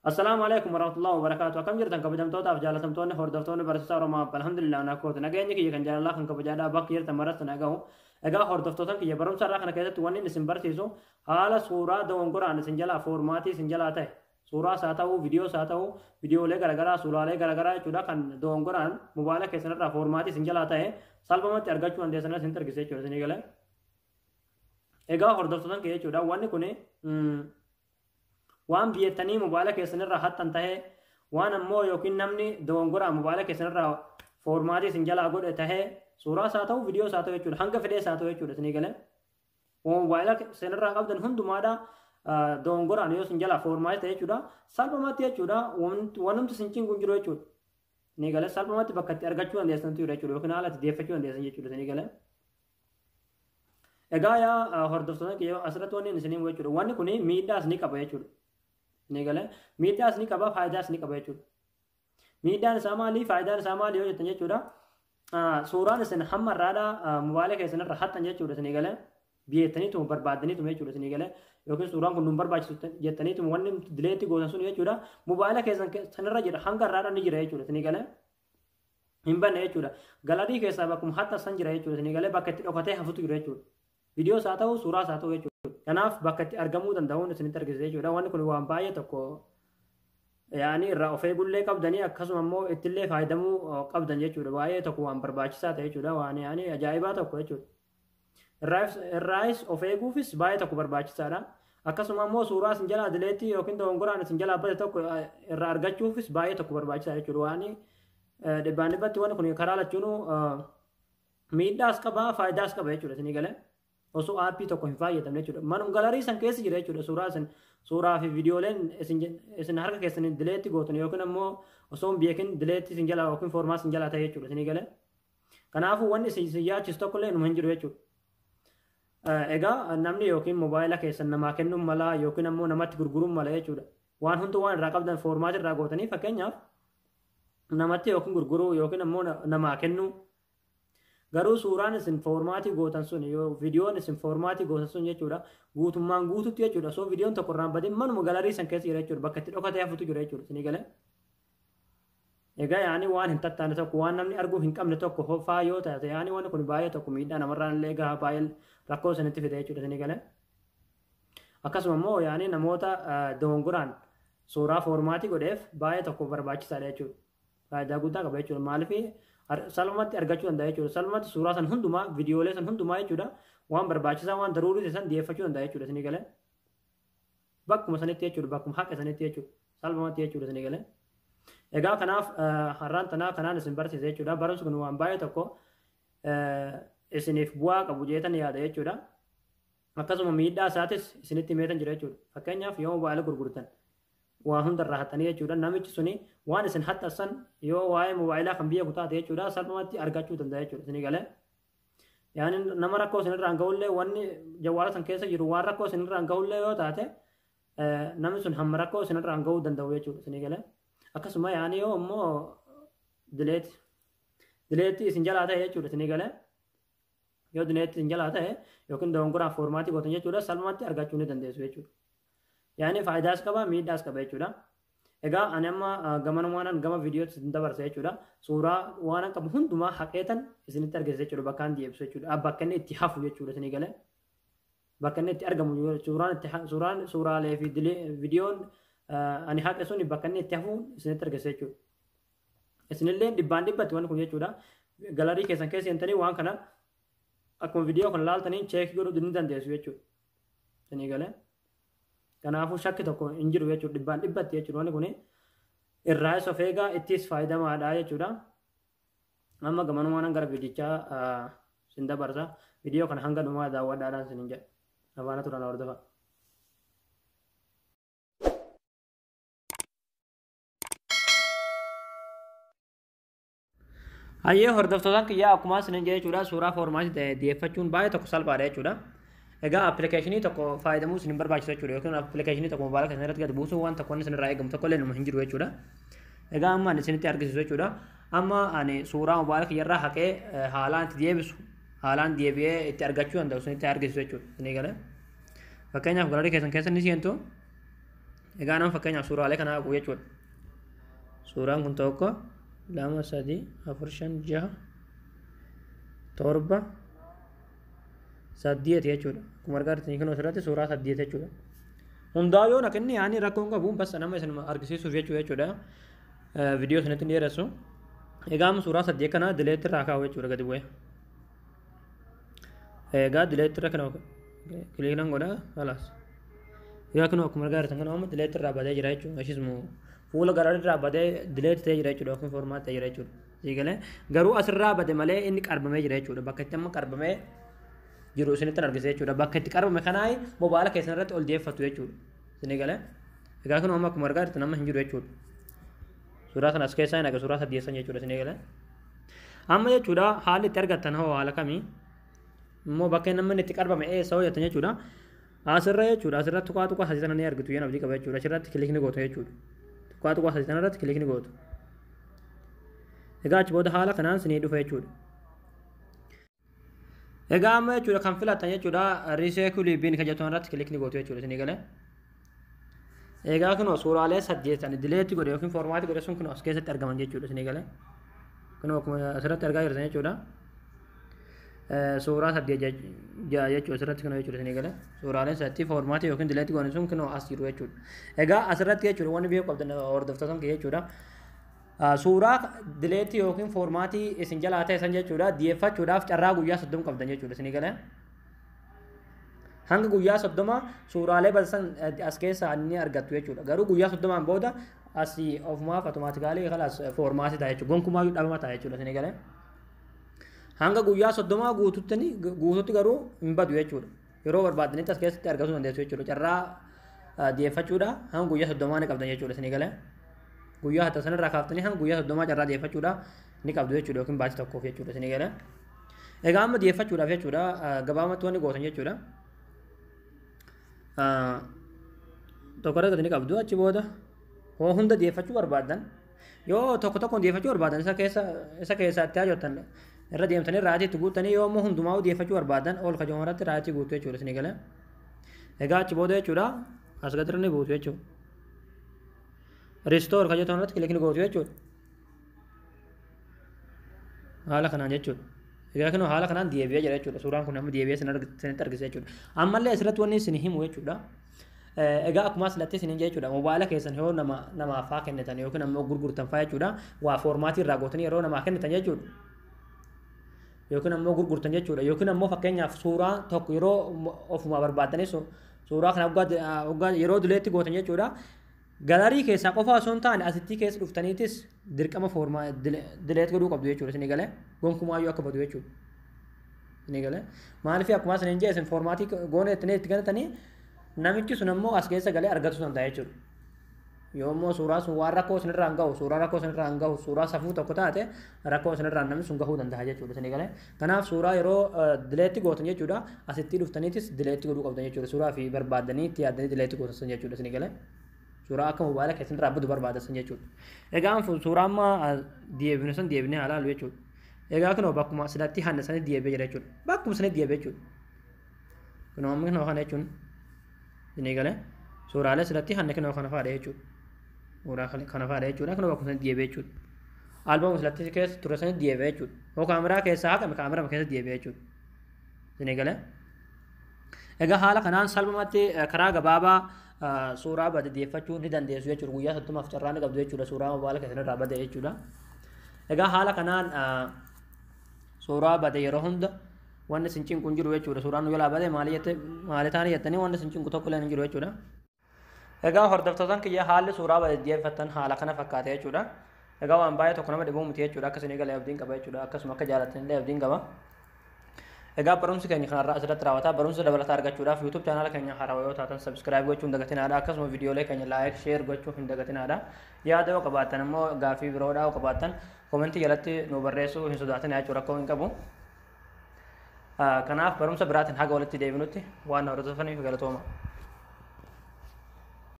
Assalaamu alaikum warahmatullahi wabarakatuh. Akkam jirtan kabajamtootaaf jaalatamtoonni hordoftoonni barsiisaa Oromoo App? Alhamdulillah, nakoota nageenyi kiyya kan jaalalaa kan kabajaadhaa bakka jirtan maratti na gahu. Egaa hordoftoota kiyya, barumsa irraa kana keessatti wanni isin barsiisu haala suuraa dogongoraan isin jalaa foormaatii isin jalaa ta'e, suuraas haa ta'u, viidiyoos haa ta'u, viidiyoolee garaagaraa, suuraalee garaagaraa jechuudha, kan dogongoraan mobaayila keessan irraa foormaatii isin jalaa ta'e salphumatti argachuu dandeessan isin argisiisa jechuudha isinii galee. Egaa hordoftoota kiyya jechuudha, wanni kuni waan biyyattanii mobaayila keessan irraa hattan tahee, waan ammoo yookiin namni dogongoraan mobaayila keessan irraa foormaatii isin jalaa godhe tahee, suuraas haa ta'u, viidiyoos haa ta'u jechuudha, hanga fedhees haa ta'u jechuudha isinii galee. Mobaayila keessan irraa qabdan hundumaadha dogongoraan yoo isin jalaa foormaatii ta'e jechuudha, salphumatti jechuudha, wanumti isin cinqu hin jiru jechuudha. Isinii galee, salphumatti bakka itti argachuu dandeessantu jira jechuudha, yookiin haala itti deeffachuu dandeessan jechuudha isinii galee. Egaa yaa hordoftoota kiyya, asirratti wanni isin himu jechuudha. Wanni kun miidhaas ni qaba jechuudha. Ni galee, miidhaas ni qaba, faayidaas ni qaba jechuudha. Miidhaan isaa maali? Faayidaan isaa maali yoo jettan jechuudha. Suuraan isin hamma irraadhaa mobaayila keessan irra hattan jechuudha isin galee. Biyyeettaniituma barbaaddaniituma jechuudha isin galee. Yookiin suuraan kun nun barbaachisu jettaniituma wanni delete gootan sun jechuudha. Mobaayila keessan sanirra jira, hanga irraadhaa ni jira jechuudha isin galee. Hin banne jechuudha. Gallery keessaa bakkuma hatta san jira jechuudha. Isin galee, bakka itti dhokatee hafutu jira jechuudha. Viidiyoos haa ta'u, suuraas haa ta'u jechuudha. Kanaaf bakka itti argamuu danda'uun isinitti argisiisa jechuudha. Wanni kun waan baay'ee tokko yaani irraa of eegullee qabdanii, akkasuma immoo ittillee fayyadamuu qabdan jechuudha. Baay'ee tokko waan barbaachisaa ta'e jechuudha. Waan yaani ajaa'ibaa tokko jechuudha. Irraayis of eeguufis baay'ee tokko barbaachisaadha. Akkasuma immoo suuraa isin jalaa delete yookiin dogongoraan isin jalaa bade tokko irraa argachuufis baay'ee tokko barbaachisaa jechuudha. Waan dhibbaan dhibbatti wanni kun karaa lachuunuu miidhaas qaba, faayidaas qaba jechuudha isinii galee. Osoo aappii tokko hin fayyadamne jechuudha. Manum gallery san keessa jira jechuudha. Suuraa isin, suuraa fi viidiyooleen isin harka keessanii delete gootan yookiin ammoo osoo hin beekin delete isin jalaa yookiin format isin jalaa ta'e jechuudha isinii galee. Kanaafuu wanni isin yaachisu tokko illee numa hin jiru jechuudha. Egaa namni yookiin mobaayila keessan namaa kennuun mala yookiin ammoo namatti gurguruun mala jechuudha. Waan hundi waan irraa qabdan format irraa gootanii fakkeenyaaf namatti yookiin gurguruu yookiin ammoo namaa kennuu. Garuu suuraan isin foormaatii gootan sun yoo viidiyoon isin foormaatii gootan sun jechuudha, guutummaan guututti jechuudha, osoo viidiyoon tokko irraan badin manuma gallery san keessa jira jechuudha, bakka itti dhokatee hafutu jira jechuudha isinii galee. Egaa yaani waan hin tattaane tokko, waan namni arguu hin qabne tokko faa yoo taate, yaani wanni kun baay'ee tokko miidhaa namarraan illee gaha, baay'ee rakkoo isinitti fida jechuudha isinii galee. Akkasuma immoo yaani namoota dogongoraan suuraa foormaatii godheef baay'ee tokko barbaachisaadha jechuudha. Faayidaa guddaa qaba jechuudha. Maaliif salphumatti argachuu danda'a jechuudha. Salphumatti suuraa san hundumaa, viidiyoolee san hundumaa jechuudha. Waan barbaachisaa, waan daruurii ta'e san dhiyeeffachuu danda'a jechuudha isinii galee. Bakkuma sanitti jechuudha, bakkuma haqa sanitti jechuudha. Salphumatti jechuudha isinii galee. Egaa kanaaf har'aan tanaa kanaan isin barsiisa jechuudha. Barumsi kun waan baay'ee tokko isiniif bu'aa qabu jeetan yaada jechuudha. Akkasuma miidhaa isaatis isinitti himeetan jira jechuudha. Fakkeenyaaf yoo mobaayila gurgurtan waa hundarraa hattanii jechuudha. Namichi suni waan isin haxxassan yoo waa'ee mobaayilaa kan biyya kutaate jechuudha, salphumatti argachuu danda'a jechuudha. Isinii galee. Yaani nama rakkoo isinirraan gahullee, wanni jawwaala san keessa jiru waan rakkoo isinirraan gahullee yoo taate, namni sun hamma rakkoo isinirraan gahuu danda'u jechuudha. Isinii galee. Akkasuma yaani yoo immoo delete isin jalaa ta'e jechuudha. Isinii galee. Yoo delete isin jalaa ta'e yookiin dogongoraan foormaatii gootan jechuudha, salphumatti argachuu ni dandeessu jechuudha. Yaani faayidaas qaba, miidhaas qaba jechuudha. Egaa ani amma gamanumaan gama viidiyootti isin dabarsa jechuudha. Suuraa waan qabu hundumaa haqeetan isinitti argisiisa jechuudha. Bakka inni deebisu jechuudha. Bakka inni itti hafu jechuudha isinii galee. Bakka inni itti argamu, suuraan itti suuraan, suuraalee fi viidiyoon ani haqe suni bakka inni itti hafu isinitti argisiisa jechuudha. Isinillee dhibbaan dhibbatti wanni kun jechuudha. Gallery keessan keessa seentanii waan kana akkuma viidiyoo kana laaltanii check godhuu ni dandeessu jechuudha. Isinii galee. Kanaafuu shakki tokko hin jiru jechuudha, dhibbaan dhibbatti jechuudha. Wanni kun irraas of eegaa, ittis fayyadamaadha jechuudha. Amma gamanumaan gara viidiyichaa sin dabarsa. Viidiyoo kana hanga dhumaa daawwadhaadhaan sin jedha. Afaana turan hordofa. Hayyee hordoftootaan kiyyaa, akkuma isin jedhe jechuudha, suuraa foormaatii ta'e dhiyeeffachuun baay'ee tokko salphaadha jechuudha. Egaa appilikeeshinii tokko fayyadamuu isin hin barbaachisu jechuudha, yookiin appilikeeshinii tokko mobaayila keessan irratti gadi buusuu waan tokko isin irraa eegamu tokko illee numa hin jiru jechuudha. Egaa amma ani isinitti argisiisu jechuudha. Amma ani suuraa mobaayila kiyyarraa haqee haalaan itti deebisu, haalaan deebi'ee itti argachuu danda'u isinitti argisiisu jechuudha. Isinii galee. Fakkeenyaaf gallery keessan keessa ni seentu. Egaa nama fakkeenyaaf suuraalee kana haqu jechuudha. Suuraan kun 1, 2, 3, 4, 5, 6, 7, 8 jechuudha. Akkuma argaa jirtan kun asirratti suuraa 8 jechuudha. Hundaa yoo naqinni yaani rakkoon qabu bas nama isin argisiisuuf jechuudha. Viidiyoo isinitti dheeressu. Egaa amma suuraa 8 kana delete irraa kaa'u jechuudha gadi bu'ee. Egaa delete irra kana click nan godha خلاص. Egaa kun akkuma argaa jirtan kana amma delete irraa badee jira jechuudha. Ishismu fuula gallery irraa badee delete ta'ee jira jechuudha yookiin format ta'ee jira jechuudha. Siigalee garuu asirraa bade malee inni qarbamee jira jechuudha. Bakka itti amma qarbamee jiru isinitti argisiisa jechuudha. Bakka itti qarbame kanaa mobaayila keessan irratti ol deeffatu jechuudha. Isinii Egaa kun amma akkuma argaa jirtan amma hin jiru jechuudha. Suuraa sana as keessaa hin suuraa 8 jechuudha isinii galee. Amma jechuudha haalli itti argattan hoo haala kamii? Immoo bakka namni itti qarbame eessa hoo jettan jechuudha. Asirra jechuudha asirra tuqaa tuqaa sadii sana ni argitu yaan abdii qaba jechuudha. Asirratti click ni gootu jechuudha. Tuqaa tuqaa sadii sana irratti click ni gootu. Egaa achi booda haala kanaan isinii dhufa jechuudha. Egaa amma jechuudha kan filattan jechuudha recycle bin kan jettu irratti click ni gootu jechuudha isinii galee. Egaa kunoo suuraalee 8 ani delete godhe yookiin format godhe sun kunoo as keessatti argaman jechuudha isinii galee. Kunoo akkuma asirratti argaa jirtan jechuudha. Suuraa 8 jechuudha asirratti kunoo jechuudha isinii galee. Suuraaleen 8 format yookiin delete godhe sun kunoo as jiru jechuudha. Egaa asirratti jechuudha wanni beekuu qabdan hordoftoota kiyya jechuudha. Suuraa delete yookiin format isin jalaa ta'e san jechuudha dhiyeeffachuudhaaf carraa guyyaa 30 qabdan jechuudha isinii galee. Hanga guyyaa 30 suuraalee badsan as keessaa ni argattu jechuudha. Garuu guyyaa 30 booda asii ofumaaf automatically خلاص format ta'a jechuudha. Gonkumaa dhabama ta'a jechuudha isinii galee. Hanga guyyaa 30 guututti garuu hin badu jechuudha. Yeroo barbaadanitti as keessatti argachuu dandeessu jechuudha. Carraa dhiyeeffachuudha hanga guyyaa 30 ni qabdan jechuudha isinii galee. Guyyaa hatta sanarraa kaaftanii hanga guyyaa 30 carraa dhiyeeffachuudha ni qabdu jechuudha yookiin baatii tokkoof jechuudha isinii galee. Egaa amma dhiyeeffachuudhaaf jechuudha gabaabumatti wanni gootan jechuudha. Tokko irratti ni qabdu achi booda hoo hunda dhiyeeffachuu barbaaddan yoo tokko tokkoon dhiyeeffachuu barbaadan isa keessa itti hajjattan irra deemtanii right itti guuttanii yoo immoo hundumaa dhiyeeffachuu barbaadan ol kajooma irratti right guutuu jechuudha isinii galee. Egaa achi booda jechuudha as gadi ni buutu jechuudha. Restore kan jettu irratti click ni gootu jechuudha. Haala kanaan jechuudha. Egaa kun haala kanaan deebi'ee jira jechuudha. Suuraan kun amma deebi'ee isinitti argisiisa jechuudha. Ammallee asirratti wanni isin himu jechuudha. Egaa akkuma asirratti isin jechuudha. Mobaayila keessan yoo namaaf faa kennitan yookiin ammoo gurgurtan faa jechuudha. Waa format irraa gootanii yeroo namaa kennitan jechuudha. Yookiin ammoo gurgurtan jechuudha. Yookiin ammoo fakkeenyaaf suuraa tokko yeroo ofuma barbaadanii suuraa kana waggaa yeroo delete gootan jechuudha. Gallery keessaa qofa osoo hin taane asitti keessa dhuftaniitis dirqama format delete godhuu qabdu jechuudha. Isinii galee gonkumaayyuu akka badu jechuudha. Isinii galee maaliif akkuma isin hin jee isin format goone itti galtanii namichi sun ammoo as keessa galee argatu danda'a jechuudha. Yoo immoo suuraa sun waan rakkoo isinirraa hin gahu suuraa rakkoo isinirraa hin gahu suuraa safuu tokko taate rakkoo isinirraa namni sun gahuu danda'a jechuudha. Isinii galee kanaaf suuraa yeroo delete gootan jechuudha asitti dhuftaniitis delete godhuu qabdan jechuudha. Suuraa fi barbaaddanii itti yaaddanii delete gootan san jechuudha. Isinii galee suuraa akka mobaayila keessan irraa badu barbaadan san jechuudha. Egaa suuraa amma deebinu san deebinee haa ilaallu jechuudha. Egaa kunoo bakkuma silatti hanna sanii deebi'ee jira jechuudha. Bakkuma sanii deebi'ee jechuudha. Kunoo amma kunoo kana jechuun isinii galee suuraalee silatti hanna kunoo kana fa'aadha jechuudha. Suuraa kana fa'aadha jechuudha. Kunoo bakkuma sanii deebi'ee jechuudha. Album silatti keessa ture sanii deebi'ee jechuudha. Hoo kaameraa keessaa haqame kaameraa keessa deebi'ee jechuudha. Isinii galee. Egaa haala kanaan salphumatti karaa gabaabaa suuraa bade deeffachuu ni dandeessu jechuudha. Guyyaa 30 carraa ni qabdu jechuudha. Suuraa mobaayila keessan irraa bade jechuudha. Egaa haala kanaan suuraa bade yeroo hunda wanni isin cinqu hin jiru jechuudha. Suuraan nu jalaa bade maali taane jettanii wanni isin cinqu tokko illee hin jiru jechuudha. Egaa hordoftoota kiyya haalli suuraa bade deeffattan haala kana fakkaata jechuudha. Egaa waan baay'ee tokko nama dhibuu miti jechuudha. Akka isin galee abdiin qaba jechuudha. Akkasuma akka jaallattan illee abdiin qaba. Egaa barumsi keenya kanarraa asirratti raawwata. Barumsa dabalataa argachuudhaaf YouTube channel keenya haarawaa yoo taatan subscribe gochuu hin dagatinaadha. Akkasuma viidiyoolee keenya like, share gochuu hin dagatinaadha. Yaada yoo qabaattan immoo gaaffii biroodhaa yoo qabaattan comment jalatti nu barreessuu hin sodaatinaa jechuudha rakkoo hin qabu. Kanaaf barumsa biraatiin haga walitti deebinutti waan na hordoftaniif galatooma.